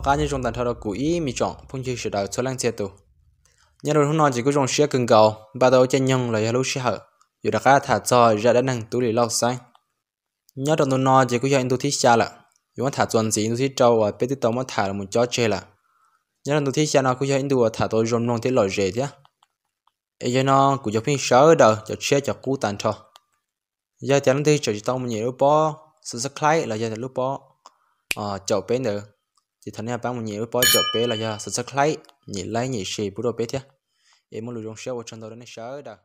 Qab nyob zoo tag nrho rau kuv ib me tsoom phooj ywg sawv daws txhua leej txhia tus. Nyob rau hnub no ces kuj zoo siab kawg nkaus npaj tau lub caij nyoog los yog lub sij hawm yuav rov qab tham txog zaj dab neeg Tub Lis Lauj Xeeb. Nyob rau ntu no ces kuj yog ib ntu thib xya lawm, yuav muab tham txuas ntxiv ntu thib rau uas peb twb tau muab tham los mus cob tseg lawm. Nyob rau ntu thib xya no kuj yog ib ntu uas tham tau zoo mloog thiab lom zem thiab. Es yog no kuv cov phooj ywg sawv daws cov tshiab cov qub tag nrho, yog tias leej twg tseem tsis tau mus nyem lub pob subscribe los yog lub pob caum peb ntawd, ces thov nej pab mus nyem lub pob caum peb los yog subscribe, nyem like nyem share pub rau peb thiab. Es muaj lus zoo siab ua tsaug ntau rau nej sawv daws.